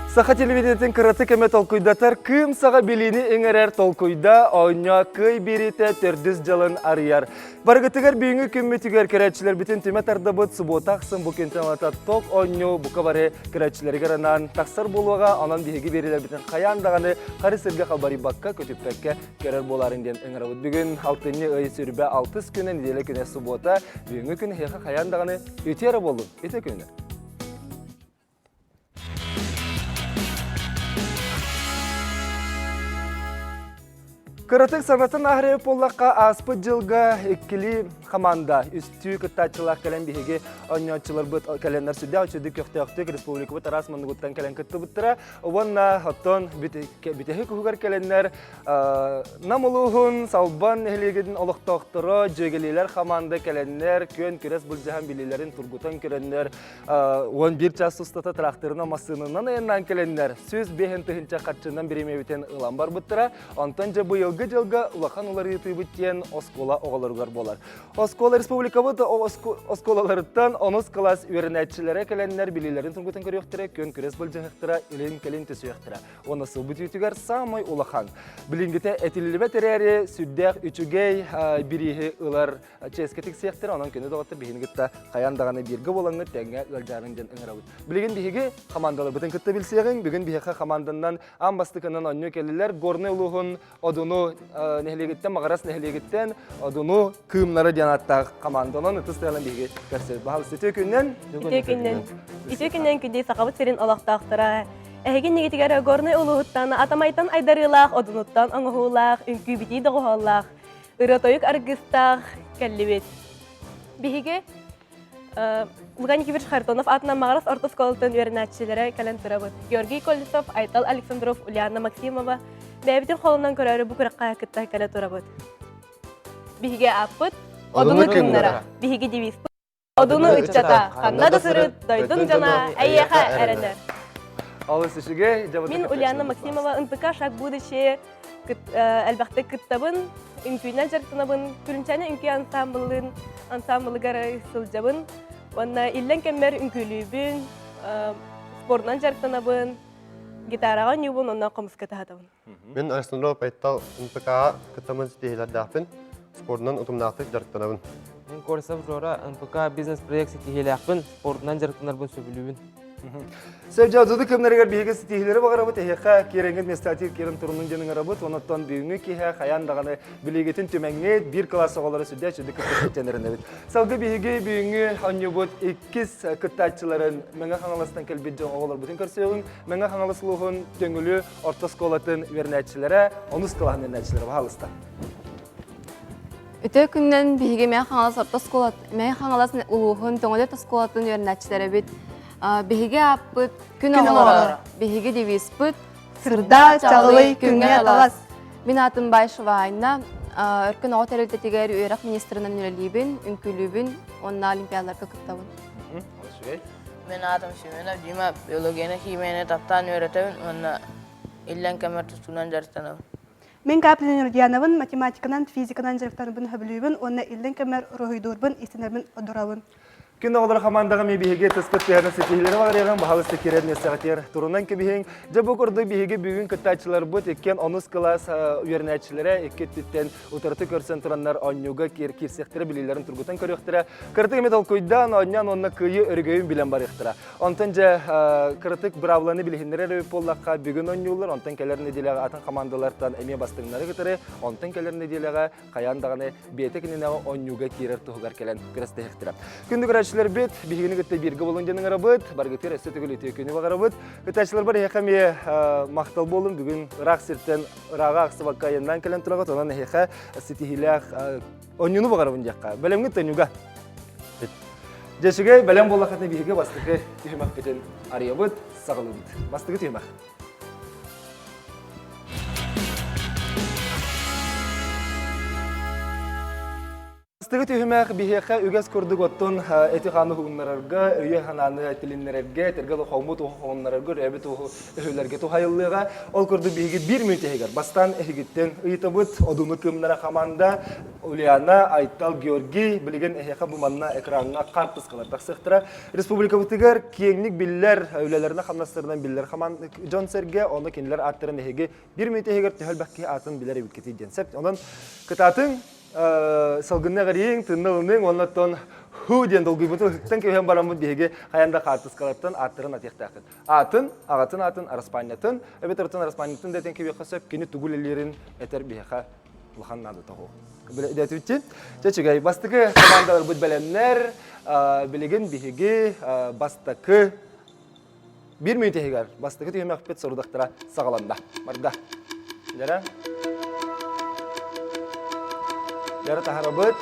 Саха телевидениетин кыратык эмэ толкуйдатар кыым саҕа билиини иҥэрэр толкуйда оонньоо кыай биэриитэ төрдүс дьалын арыйар. Барыгытыгар бүгүҥҥү күммүтүгэр көрөөччүлэрбитин түмэ тардабыт субуота ахсын бу күнтэн ылата ток оонньуу бука бары көрөөччүлэригэр анаан тахсар буолуоҕа. Онон биһиги биэриилэрбитин хайаан даҕаны хары сиргэ халбарыйбакка, көтүппэккэ көрөр буоларын диэн ыҥырабыт. Бүгүн алтынньы ый сүүрбэ алтыс күнэ, нэдиэлэ күнэ субуота. Бүгүҥҥү күн эһиэхэ хайаан даҕаны үтүө эрэ буоллун. Үтүө күнүнэн! Кыратык санатын аһарыйар буоллахха, ааспыт дьылга иккилии хамаанда үстүү кыттааччылаах кэлэн биһиги оонньооччуларбыт кэлэннэр сүрдээх үчүгэй көхтөөхтүк республикабыт араас муннугуттан кэлэн кыттыбыттара. Уонна оттон бүтэһик уһугар кэлэннэр Нам улууһун Салбан нэһилиэгин олохтоохторо дьүөгэлиилэр хамаанда кэлэннэр күөн күрэс былдьаһан билиилэрин тургутан көрөннөр 11 час устата тракторынан массыынанан айаннаан кэлэннэр 105 тыһыынча харчынан бириэмэбитин ылан барбыттара. Онтон дьэ быйылгы дьылга улахан уларыйытыыбыт диэн оскуола оҕолоругар буолар. Оскуола республикабыт оскуолаларыттан онус кылаас үөрэнээччилэрэ кэлэннэр билиилэрин тургутан көрүөхтэрэ, күөн күрэс былдьаһыктара илин-кэлин түсүөхтэрэ. Уонна сыл бүтүүтүгэр саамай улахан, билиҥҥитэ этиллибэт эрээри сүрдээх үчүгэй бирииһи ылар чиэскэ тиксиэхтэрэ, онон күнү доҕоттор биһигини кытта хайаан даҕаны бииргэ буолаҥҥыт тэҥҥэ ыалдьаарыҥ диэн ыҥырабыт. Билигин биһиги хамаандаларбытын кытта билсиэҕиҥ. Бүгүн биһиэхэ хамаанданан аан бастакынан оонньуу кэллилэр. Горнай улууһун Одуну нэһилиэгиттэн, Маҕарас нэһилиэгиттэн Одуну Кыымнара диэн ааттаах хамаанданан ытыс тыалан биһиги көрсөбүт. Баһаалыста үтүө күннэн. Үтүө күннэн. Үтүө күннэн күндү Сахабыт сирин олохтоохторо. Эһиги иннигитигэр Горнай улууһуттан Атамайтан айдарыылаах, Одунуттан оҥоһуулаах, үҥкүү-битии доҕуһуоллаах Ырыа-тойук аргыстаах кэллибит. Биһиги Лука Никифорович Харитонов аатынан Маҕарас орто оскуолатын үөрэнээччилэрэ кэлэн турабыт. Георгий Колесов, Айтал Александров, Ульяна Максимова бэйэбитин холонон көрөөрү бу күрэххэ кытта кэлэ турабыт. Биһиги ааппыт Одуну кыымнара. Биһиги девизпыт Одуну ыччата, ханна да сырыт, дойдун дьоно эйиэхэ эрэнэр. Алыс үчүгэй. Мин Ульяна Максимова НПК «Шаг будущее» элбэхтик кыттабын, үҥкүүнэн дьарыктанабын, Күлүмчээнэ үҥкүү ансаамбылын ансаамбылыгар сылдьабын. Уонна иллэҥ кэммэр үҥкүүлүүбүн, спордунан дьарыктанабын, гитараҕа оонньуубун уонна хомуска таһатабын. Мин Александров Айтал НПК-ҕа кыттаммын ситиһиилэрдээхпин, спордунан утумнаахтык дьарыктанабын. Мин Корсов Жора НПК бизнес-проект ситиһиилээхпин, спордунан дьарыктанарбын сөбүлүүбүн. Сөп дьэ кэмнэригэр биһиги ситиһиилэри баҕарабыт, эһиэхэ киэрэҥҥит миэстэтигэр киирэн турунун диэн ыҥырабыт. Онон бүгүҥҥү киэһэ хайаан даҕаны билиигитин түмэҥҥит, биир кылаас оҕолоро сүрдээх үчүгэй кыттыспыт диэн эрэнэбит. Салгыы биһиги бүгүҥҥү оонньуубут иккис кыттааччыларын Мэҥэ Хаҥаластан кэлбит дьон оҕолорбутун көрсүөҕүҥ. Мэҥэ Хаҥалас улууһун Төҥүлү орто оскуолатын үөрэнээччилэрэ, онус кылааһын үөрэнээччилэрэ, баһаалыста. Үтүө күнүнэн биһиги Мэҥэ Хаҥалас орто оскуолат, Мэҥэ Хаҥалас улууһун Төҥүлү орто оскуолатын үөрэнээччилэрэбит. Биһиги ааппыт Күн оҕолоро. Биһиги девизпыт Сырдаа, чаҕылый, күҥҥэ талас. Мин аатым Баишева Айна. Өркөн оҕо тэрилтэтигэр үөрэх министрынан үлэлиибин, үҥкүүлүүбүн уонна олимпиадаларга кыттабын. Мин аатым Семенов Дима, биологияны, химияны таптаан үөрэтэбин уонна иллэҥ кэммэр тустуунан дьарыктанабын. Мин Каплин Нурдьяновын математиканан, физиканан дьарыктанарбын сөбүлүүбүн уонна иллэҥ кэммэр уруһуйдуурбун, иистэнэрбин ордоробун. Күн оҕолор хамаандаҕа эмиэ биһиги тыспыт түһэрин ситиһиилэри баҕарыаҕыҥ, баһылыста киирэр миэстэҕитигэр турунан кэбиһиҥ. Дьэ бу курдук биһиги бүгүн кыттааччыларбыт иккиэн онус кылаас үөрэнээччилэрэ икки өттүттэн утарыта көрсөн тураннар оонньууга киирсиэхтэрэ, билиилэрин тургутан көрүөхтэрэ. Кыратык эмэ толкуйдаан, оонньоон уонна кыайыы өрөгөйүн билэн барыахтара. Онтон дьэ кыратык быраабыланы билиһиннэрэр эбит буоллахха, бүгүн оонньууллар, онтон кэлэр нэдиэлэҕэ атын хамаандалартан эмиэ бастыҥнары кытары, онтон кэлэр нэдиэлэҕэ хайаан даҕаны бэйэтэ кининэҕэ оонньууга киирэр туһугар кэлэн күрэстэһиэхтэрэ. Күндү көрөөччүлэрбит, биһигини кытта бииргэ буолун диэн ыҥырабыт, баргытыгар өссө төгүл үтүө күнү баҕарабыт. Кытааччыларбар эһиэхэ эмиэ махтал буолун, бүгүн ыраах сиртэн ырааҕа ахсыбакка айаннаан кэлэн тураҕыт, онон эһиэхэ ситиһиилээх оонньууну баҕарабын диэххэ. Бэлэмҥит төннүүгэ. Дьэ, үчүгэй, бэлэм буоллаххытына биһиги бастакы түһүмэхпитин арыйабыт, саҕалыыбыт. Бастакы түһүмэх. Бастакы түһүмэх биһиэхэ үгэс курдук оттон эти-хааны уһугуннарарга, өйү-санааны тилиннэрэргэ, этэргэ хоммут уһу хоһуннарарга, өрөөбүт уһу өһүлэргэ туһайыллыаҕа. Ол курдук биһиги биир мүнүүтэ иһигэр бастаан эһигиттэн ыйытабыт Одуну кыымнара хамаанда Ульяна, Айтал, Георгий билигин эһиэхэ бу манна экраҥҥа хаартыскалар тахсыахтара. Республикабытыгар киэҥник биллэр, үлэлэринэн хамнастарынан биллэр хамаанда дьон-сэргэ, ону кинилэр ааттарын эһиги биир мүнүүтэ иһигэр төһө элбэх киһи аатын билэр эбиккитий диэн сөп. Онон кытаатыҥ, салгынна эҕэрийиҥ, тынна ылыныҥ уонна оттон ху диэн долгуйбутун ыһыктан кэбиһэн бараммыт биһиги хайан да хаартыскалартан ааттарын атыахтааххыт. Аатын, аҕатын аатын, араспаанньатын, эбэтэр оттон араспаанньатын да этэн кэбиэххэ сөп, кини тугу үлэлиирин этэр биһиэхэ улахан наадата суох. Билэтибитчи. Чэ, үчүгэй. Бастакы командаларбыт бэлэмнэр. Билигин биһиги бастакы Биир мүнүүтэ иһигэр бастакы түһүмэхпит сорудахтара саҕаланна. Барда. Дьэрэ. Дьэрэ таһарабыт.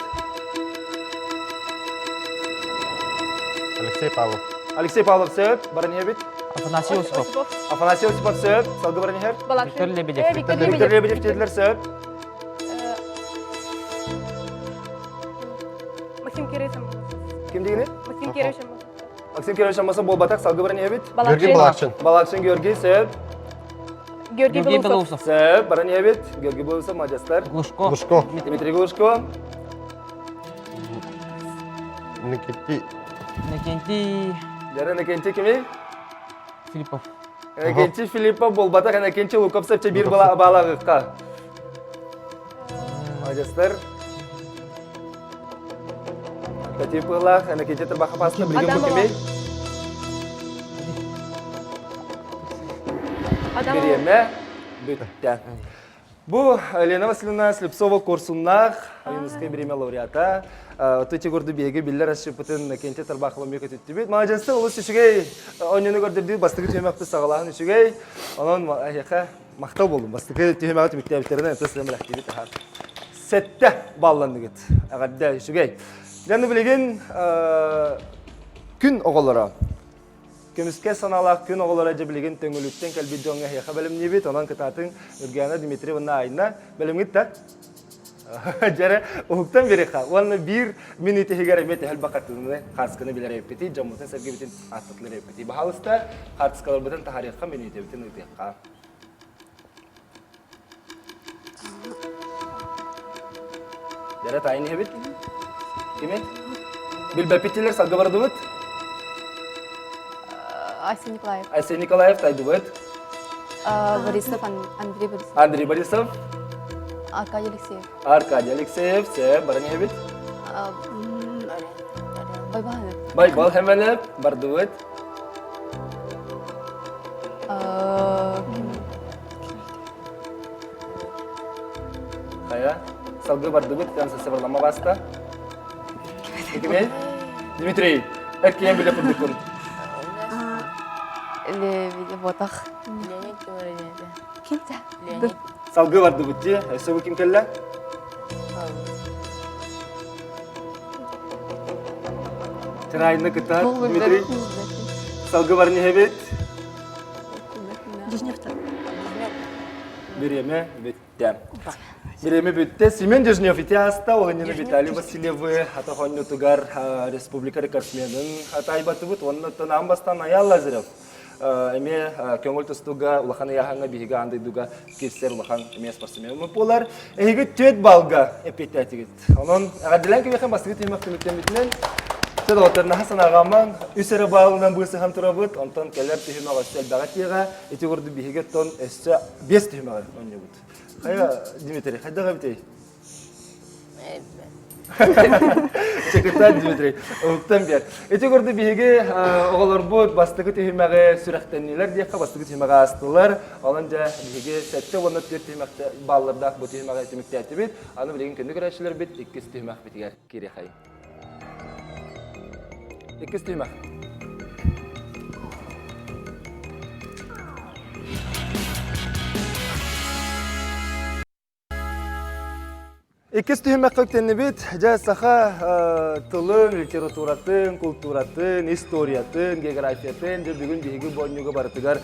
Алексей Павлов. Алексей Павлов сөп, баран иһэбит. Афанасий Осипов. Афанасий Осипов сөп, салгы баран иһэр. Виктор Лебедев. Виктор Лебедев диэтилэр сөп. Максим Кирович Ким дегени? Максим Кирович Максим Кирович Аммосов буолбатах, салгы баран иһэбит. Георгий Балакшин. Балакшин Георгий, сөп. Георгий Георгий Белоусов. Белоусов. Сөп, баран иһэбит. Георгий Белоусов, маладьыастар. Глушко. Глушко. Дмитрий Глушко. Никити. Иннокентий Дьара Иннокентий кимий? Филиппов. Иннокентий Филиппов буолбатах, Иннокентий Луковцев биир баалаҕыкка. Маладьыастар. Татипылаах, Иннокентий Тарбахапасына билигин бу кимий? Бириэмэ бүттэ. Бу Елена Васильевна Слепцова Куорсуннаах Юнускай бириэмэ лауреата. Отучи курду биһиги биллэр асчыппытын Иннокентий Тарбахова эмиэ көтүттүбүт. Маладьыастар олус үчүгэй оонньууну көрдөрдүү бастакы түһүмэхпит саҕалааһын үчүгэй. Онон эһиэхэ Махтал буоллун. Бастакы түһүмэҕи түмүктээбиттэринэн ытыс тыам аһар. Сэттэ балланныгыт. Эҕэрдэ үчүгэй. Дьэ билигин күн оҕолоро. Көмүскэ санаалаах күн оҕолоро дьэ билигин Төҥүлүттэн кэлбит дьоҥҥо эһиэхэ бэлэмниибит. Онон кытаатыҥ Үргээнэ Дмитриевна Айна. Бэлэмҥит да? Дьэрэ уһуктан бириха. Уонна биир мүнүүт иһигэр эмиэ төһөл бакатыыны хаарсканы билэр эппити, дьоммутун сэргэбитин ааттатылар эппити. Баһаалыста, хаартыскаларбытын таһаарыахха, мүнүүтэбитин ыытыахха. Дьэрэ таайын иһэбит. Кими? Билбэппиттилэр салгы бардыбыт. Айсен Николаев. Айсен Николаев тайдыбыт. Борисов Андрей Борисов. Андрей Борисов. Аркадий Алексеев. Аркадий Алексеев, сэ, баран иһэбит. Байбал Байбал Хэмэлэп, бардыбыт. Хайа, салгыы бардыбыт, там сабырлама баста. Кимей? Дмитрий, эркийэн биле курдуккун. Ботах. Леонид Тимофеевич. Ким Леонид. Салгыы бардыбыт дии. Өссө бу ким кэллэ? Чырайны кытта Дмитрий. Салгы баран иһэбит. Бириэмэ бүттэ. Бириэмэ бүттэ. Семен Дежнев ити ааста. Ол иннинэ Виталий Васильевы атах оонньуутугар республика рекордсменын таайбатыбыт. Уонна оттон аан бастаан Айаал Лазарев эмиэ көҥүл тустууга улахан ыйааһыҥҥа биһиги аан дойдуга киирсэр улахан эмиэ спортсмен буолар. Эһиги түөрт балга эппиэттээтигит. Онон эҕэрдэлээн кимиэхэ бастакы түһүмэх түмүктэммитинэн Чэ доҕоттор, наһаа санааҕааман үс эрэ баалынан быысыһан турабыт, онтон кэлэр түһүмэх өссө элбэҕи этиэҕэ. Ити курдук биһиги оттон өссө биэс түһүмэҕи оонньуубут. Хайа, Дмитрий, хайдах эбитэй? Чекытан Дмитрий, уһуктан биэр. Ити курдук биһиги оҕолорбут бастакы түһүмэҕи сүрэхтэннилэр диэххэ, бастакы түһүмэҕи аастылар. Онон дьэ биһиги 74 түһүмэхтэ баллардаах бу түһүмэҕи түмүктээтибит. Аны билигин күндү көрөөччүлэрбит иккис түһүмэхпитигэр киириэхэйин. Иккис түһүмэх. Иккис түһүмэххэ үктэннибит. Дьэ, саха тылын, литературатын, култууратын, историятын, географиятын дьэ бүгүн биһиги бонньуга барытыгар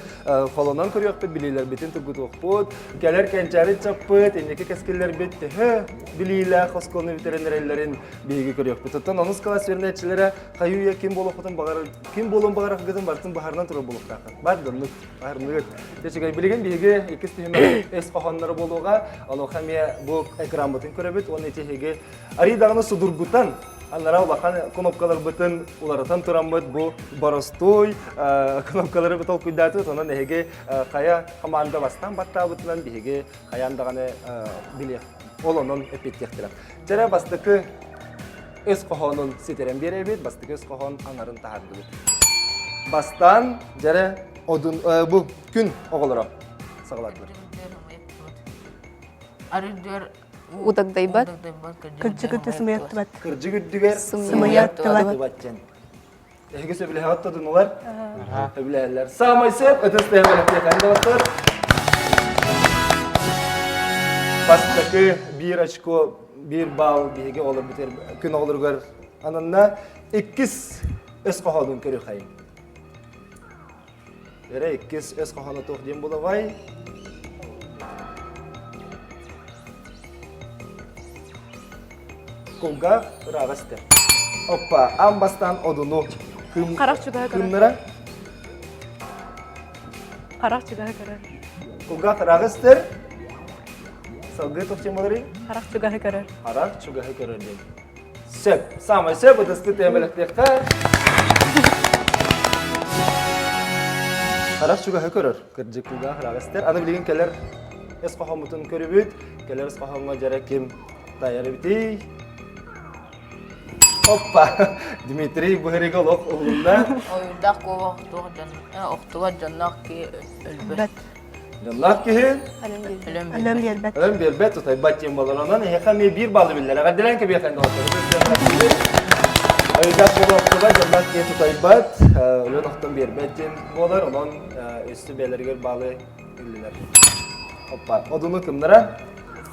холонон көрүөхпүт, билиилэрбитин тургутуохпут. Кэлэр кэнчээри чаппыт, инники кэскиллэрбит төһө билиилээх оскуоланы бүтэрэн эрэллэрин биһиги көрүөхпүт. Оттон онус кылаас үөрэнээччилэрэ хайыы-үйэ ким буолуохпутун баҕарар, ким буолуон баҕараргытын барытын баһарынан турар буолуохтааххыт. Бар доннук. Аһарныгыт. Дьэ, билигин биһиги иккис түһүмэх өс хоһоонноро буолуоҕа. Онуоха эмиэ бу экраммытын көрөбүт уонна ити эһиги арый даҕаны судургутан анараа улахан кнопкаларбытын уларытан тураммыт бу боростуой кнопкалары толкуйдаатыбыт. Онон эһиги хайа команда бастаан баттаабытынан биһиги хайаан даҕаны билиэх ол онон эппиэттиэхтэрэ. Чэрэ бастакы өс хоһоонун ситэрэн биэрэбит, бастакы өс хоһоон аҥарын таһаардыбыт. Бастаан дьэрэ одун бу күн оҕолоро саҕалардылар. Арыдыар Удагдайбат. Кырдьык үрдү сымыйаттыбат. Кырдьык үрдүгэр Сымыйаттыбат. диэн. Эһиги сөбүлэһэҕит тодунулар? Сөбүлэһэллэр. Саамай сөп ытыс тыаһын бэлэхтиэххэ доҕоттор. Бастакы биир очко, биир балл биһиги оҕолорбутугар күн оҕолоругар ананна. Иккис өс хоһоонун көрүөххэйиҥ. Эрэ иккис өс хоһооно туох диэн булабай? Кулгаах ырааҕа истэр. Оппа, аан бастаан одуну кым Харах чугаһы көрөр. кымнара Харах чугаһы көрөр. Кулгаах ырааҕа истэр. Салгыы туох диэн буоларый? Харах чугаһы көрөр. Харах чугаһы көрөр диэн. Сөп. Самай сөп. Ытыспыт эмэлэхтиэххэ. Харах чугаһы көрөр. Кырдьык кулгаах ыраах истэр. Аны билигин кэлэр эс хоһооммутун көрүбүт. Кэлэр эс хоһооҥҥо дьэрэ ким тайар эбитий? Оппа! Дмитрий быһырыга олох уһулунна. Ойуурдаах куобах туох дьон охтубат дьонноох киһи өлбөт. Дьонноох киһи Өлөм биэрбэт. Өлөм биэрбэт, тутайбат диэн буолар. Онон эһиэхэ эмиэ биир баллы биллэр. Эҕэрдэлээн кэбиэхэ доҕоттор. Өйдөөх буолуохтуба, дьонноох киһи тутайбат, өлөн охтон биэрбэт диэн буолар. Онон өссө бэйэлэригэр баалы иллилэр. Оппа, одуну кымнара?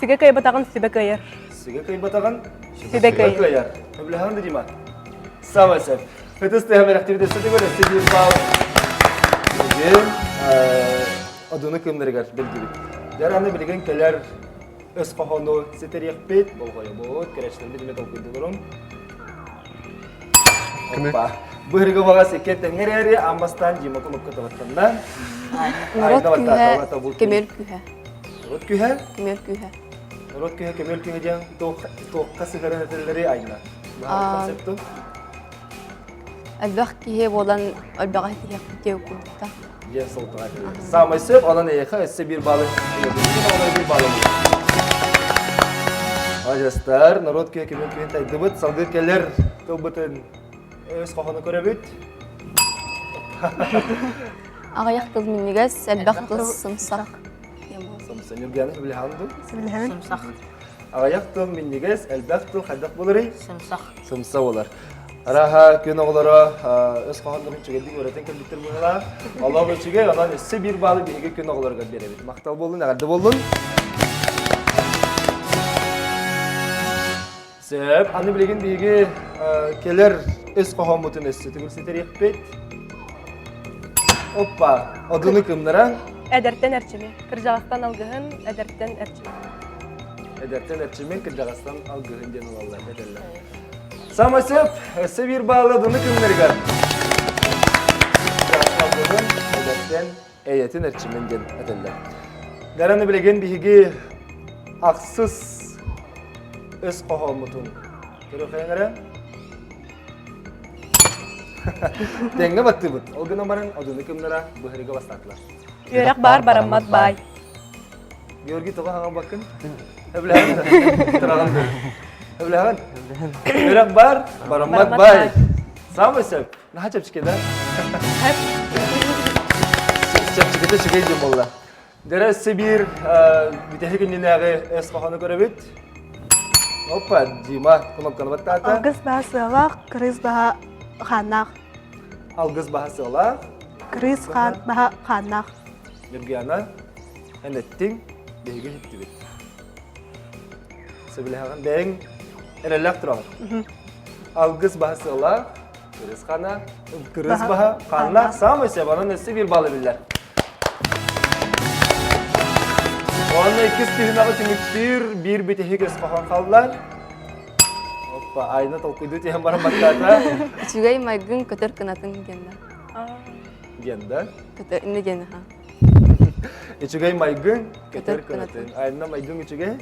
Сүгэ кыайбатаҕын сүбэ кыайар. Сүгэ кыайбатаҕын сүбэ кыайар. Өбүлэһэҕин да Дима? Самай сөп. Ытыс тыаһа бэлэхтиибит өссө төгүл өссө биир баал бүгүн одуну кымнарыгар бэлгибит. Дьэр аны билигин кэлэр өс хоһоону ситэриэхпит, болҕойобут, кэрэчилэрбит эмэ толкуйдуларым. Оппа. Быһырга баҕас икки тэҥҥэ эрээри аан бастаан Дима кнопка табаттанна. Народ күүһэ, көмөл күүһэ. Народ күүһэ? Көмөл күүһэ. Народ күүһэ, көмөл күүһэ диэн туохха сыһыаран этэллэри айна. Баһаарыттан Элбэх киһи буолан элбэҕи ситиһиэхпит диэн курдукта. Диэн солтоҕа Саамай сөп, онон эйиэхэ өссө биир баллы биир баллы Ажастар, народ күйэ кимин күйін тайдыбыт, салгыы кэлэр тылбытын өс хоһону көрөбүт. Аҕыйах тыл минньигэс, элбэх тыл сымсах. Сымса, Нюргияны сөбүлэһэҕин дуу? Сөбүлэһэбин. Сымсах. Аҕыйах тыл минньигэс, элбэх тыл хайдах буоларый? Сымсах. Сымса буолар. Араха күн оҕолоро өс хоһооннорун үчүгэйдик үөрэтэн кэлбиттэр быһыылаах. Олох үчүгэй, онон өссө биир баалы биһиги күн оҕолоругар биэрэбит. Махтал буоллун, эҕэрдэ буоллун. Сөп, аны билигин биһиги кэлэр өс хоһооммутун өссө төгүл ситэриэхпит. Оппа, одуну кымнара. Эдэртэн эрчими. Кырдьаҕастан алгыһын, эдэртэн эрчими. Эдэртэн эрчимин, кырдьаҕастан алгыһын диэн ылаллар, этэллэр. Самый сөп, өссө биир баалы одуну кымнарыгар. Алгыһын, эдэртэн эйэтин эрчимин диэн этэллэр. Гараны билигин биһиги ахсыс өс хоһооммутун көрүөххэйиҥ эрэ. Тэҥҥэ баттыыбыт. Ол гынан баран одуну кымнара быһырыга бастаатылар. Үөрэх баар бараммат баай. Георгий тоҕо хаҥалбаккын? Өблэһэн. Тураҕын. Өблэһэн. Үөрэх баар бараммат баай. Самый сөп. Наһаа чэпчэки да? Чэпчэкитэ үчүгэй диэн буолла. Дэрэ өссө биир бүтэһик иннинээҕи өс хоһоону көрөбүт. Опа, Дима кнопканы баттаата. Алгыс баһа сыалаах, кырыыс баһа хааннаах. Алгыс баһа сыалаах. Кырыыс хаан баһа хааннаах. Ньургуяна, эн эттиҥ, биһиги иһиттибит. Сөбүлэһэҕин. Бэйэҥ эрэллээх тураҕын. Алгыс баһа сыалаах, кырыс хана, кырыс баһа ханнаах саамай сөп, онон өссө биир балл эбиллэр. Уонна иккис түһүмэҕи түмүктүүр биир бүтэһик өс хоһоон хаалла. Оппа, айна толкуйдуу түһэн баран баттаата. Үчүгэй майгын көтөр кынатын диэн да. Диэн да? Көтөр, инне диэн аха. Үчүгэй майгын көтөр кынатын. Айна майгын үчүгэй?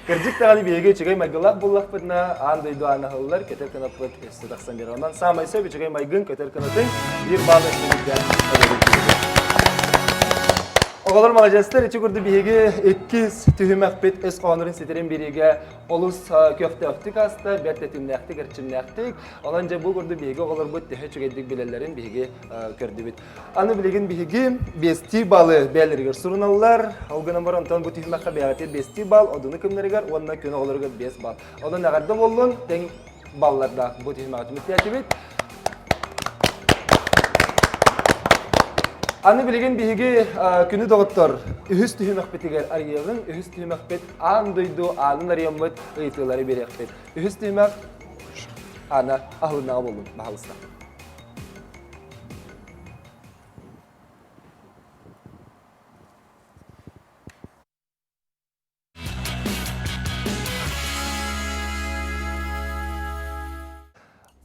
Кырдьык даҕаны биһиги үчүгэй майгылаах буоллахпытына, аан дойду аанаһыллар, көтөр кынаппыт өссө тахсан биэрэр. Онон саамай сөп үчүгэй майгын көтөр кынатын биир баал өссө Оҕолор маладьыастар, ити курдук биһиги иккис түһүмэхпит өс хоһооннорун ситэрин биэриигэ олус көхтөөхтүк ааста, бэрт тэтимнээхтик, эрчимнээхтик. Онон дьэ бу курдук биһиги оҕолорбут төһө үчүгэйдик билэллэрин биһиги көрдүбүт. Аны билигин биһиги биэстии баллы бэйэлэригэр суруналлар. Ол гынан баран онтон бу түһүмэххэ бэйэҕитигэр биэстии балл, одуну күннэригэр уонна күн оҕолоругар биэс балл. Онон эҕэрдэ буоллун, тэҥ баллардаах бу түһүмэҕи түмүктээтибит. Аны билигин биһиги күнү доҕоттор үһүс түһүмэхпитигэр арыйыаҕыҥ, үһүс түһүмэхпит аан дойду аанын арыйаммыт ыйытыылары биэриэхпит. Үһүс түһүмэх аана аһылыннаҕа буоллун, баһалыста.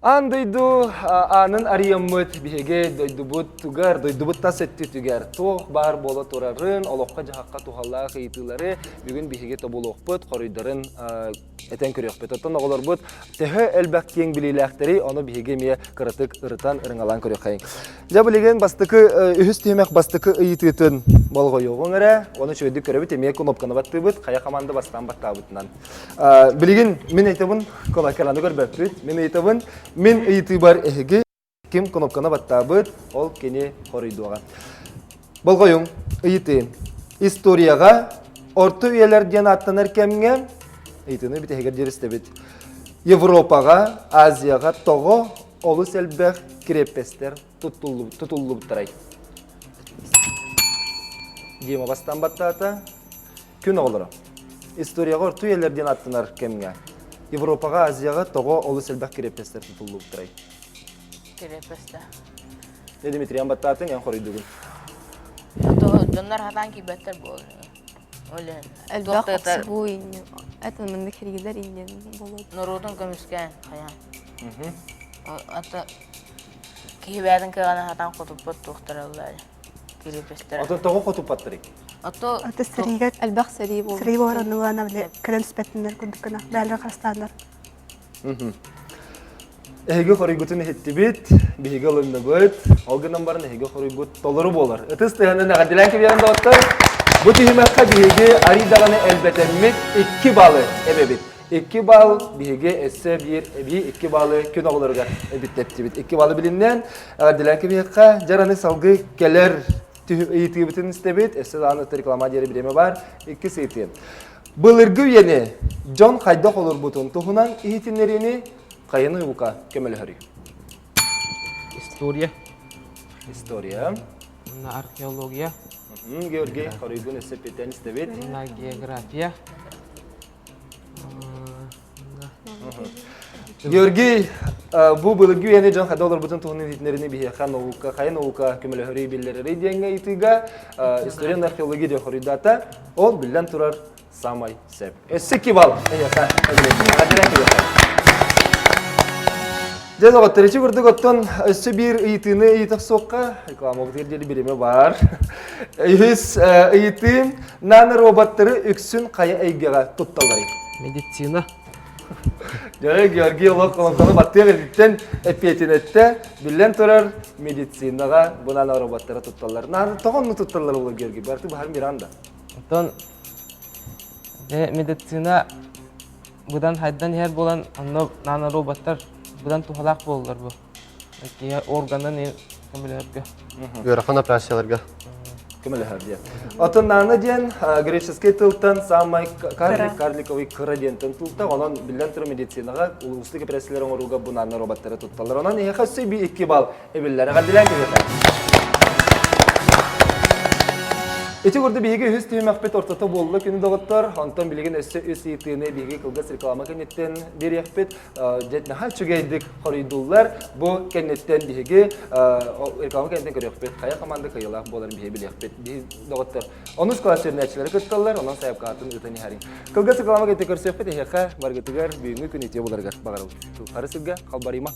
Аан дойду аанын арыйаммыт биһиги дойдубут тугар, дойдубут тас өттүтүгэр туох баар буола турарын, олоххо-дьаһахха туһалаах ыйытыылары бүгүн биһиги тобулуохпут, хоруйдарын этэн көрүөхпүт. Оттон оҕолорбут төһө элбэх киэҥ билиилээхтэрий, ону биһиги эмиэ кыратык ырытан, ырыҥалаан көрүөххэйиҥ. Дьэ, билигин бастакы үһүс түһүмэх бастакы ыйытыытын болҕойуоҕуҥ эрэ. Ону үчүгэйдик көрөбүт, эмиэ кнопканы баттыыбыт, хайа команда бастаан баттаабытынан. Билигин мин ыйытабын, кулакаланы көрбөппүт. Мин ыйытабын, мин ыйытыыбар эһиги ким кнопканы баттаабыт, ол кини хоруйдуоҕа. Болҕойуҥ, ыйытыы. Историяҕа орто үйэлэр диэн ааттанар кэмҥэ ыйытыыны бүтэһигэр диэри истэбит. Европаҕа, Азияҕа тоҕо олус элбэх крепостэр тутуллубуттарай? Дима бастаан баттаата. Күн оҕолоро. Историяҕа орто үйэлэр диэн аттанар кэмҥэ Европаҕа, Азияҕа тоҕо олус элбэх крепостэр тутуллубуттарай? Крепостэ. Дьэ, Дмитриан баттаатыҥ, эн хоруйдугун. Дьоннор хатаан киирбэттэр буолар. Элбэх охсуһуу это маннык хэригилэр иннин болот. Норуотун көмүскээн хайаан. Ата киһи бэйэтин кыаҕынан хатаан хотуппат туохтараллар. Крепостэр. Ото тоҕо хотуппаттарый? Ото Аты сэриигэ Элбэх сэрии буолбут. сэрии буолар оннулаана бile кэлэн түспэттиннэр курдук гына бээлэр харыстааннар. Эһиги хоруйгутун иһиттибит, биһиги ылынныбыт. Ол гынан баран эһиги хоруйгут толору буолар. Ытыс тыаһынан эҕэрдэлээн кэбиһэн доҕоттор. Бу түһүмэххэ биһиги арый даҕаны элбэтэммит икки баллы эбэбит. Икки балл биһиги өссө биир эбии икки баллы күн оҕолоругар эбиттэттибит. Икки баллы билиннэн эҕэрдэлээн кэбиһиэххэ дьараны салгыы кэлэр ыйытыыбытын истэбит. Өссө даҕаны реклама диэри бириэмэ баар. Иккис ыйытыы. Былыргы үйэни дьон хайдах олорбутун туһунан иһитиннэриини хайаны ука көмөлөһөрүй? История. История. На археология. Георгий, хоруйгун өссө питэн истэбит. На география. Георгий, бу былыргы үйэни дьон хайда олорбутун туһунан иһитиннэриини биһиэхэ наука, хайа наука көмөлөһөрүй биллэрэрий диэҥҥэ ыйытыыга история археология диэн хоруйдаата. Ол биллэн турар самай сөп. Өссө икки балл эйиэхэ Дьэ доҕоттор, ити курдук оттон өссө биир ыйытыыны ыйытах суохха рекламабытыгар диэри бириэмэ баар. Үһүс ыйытыы нано-роботтары үксүн хайа эйгэҕэ тутталларый? Медицина. Дьэ, Георгий олох колонканы баттыах эрдиттэн эппиэтинэттэ, биллэн турар, медицинаҕа бу нано-роботтары тутталлар. Нано тоҕо онну тутталлар буолуо Георгий? Барыты баһар Миранда. Оттон дьэ, медицина быдан хайдан иһэр буолан, онно нано-роботтар быдан туһалаах буолаллар бу. Киһи органын көмөлөһөргө. Ыарахан операцияларга. Көмөлөһөр диэн. Оттон нано диэн греческий тылтан самай карлик, карликовый кыра диэнтэн тылта, онон биллэн турар медицинаҕа уустук операциялар оҥорууга бу нано роботтары тутталлар. Онон эһиэхэ өссө би икки балл эбиллэр. Эҕэрдэлээн кэбиһиэхэ. Ити курдук биһиги үһүс түһүмэхпит ортото буолла күнү доҕоттор. Онтон билигин өссө үс ыйытыыны биһиги кылгас реклама кэнниттэн биэриэхпит. Дьэ наһаа үчүгэйдик хоруйдууллар. Бу кэнниттэн биһиги реклама кэнниттэн көрүөхпүт. Хайа команда кыайыылаах буоларын биһиги билиэхпит. Биһиги доҕоттор онус кылаас үөрэнээччилэри кытталлар, онон сайапкаатын ыытан иһэриҥ. Кылгас реклама кэнниттэн көрсүөхпүт. Эһиэхэ баргытыгар бүгүҥҥү күн үтүө буоларыгар баҕарабыт. Хары сиргэ халбарыйма.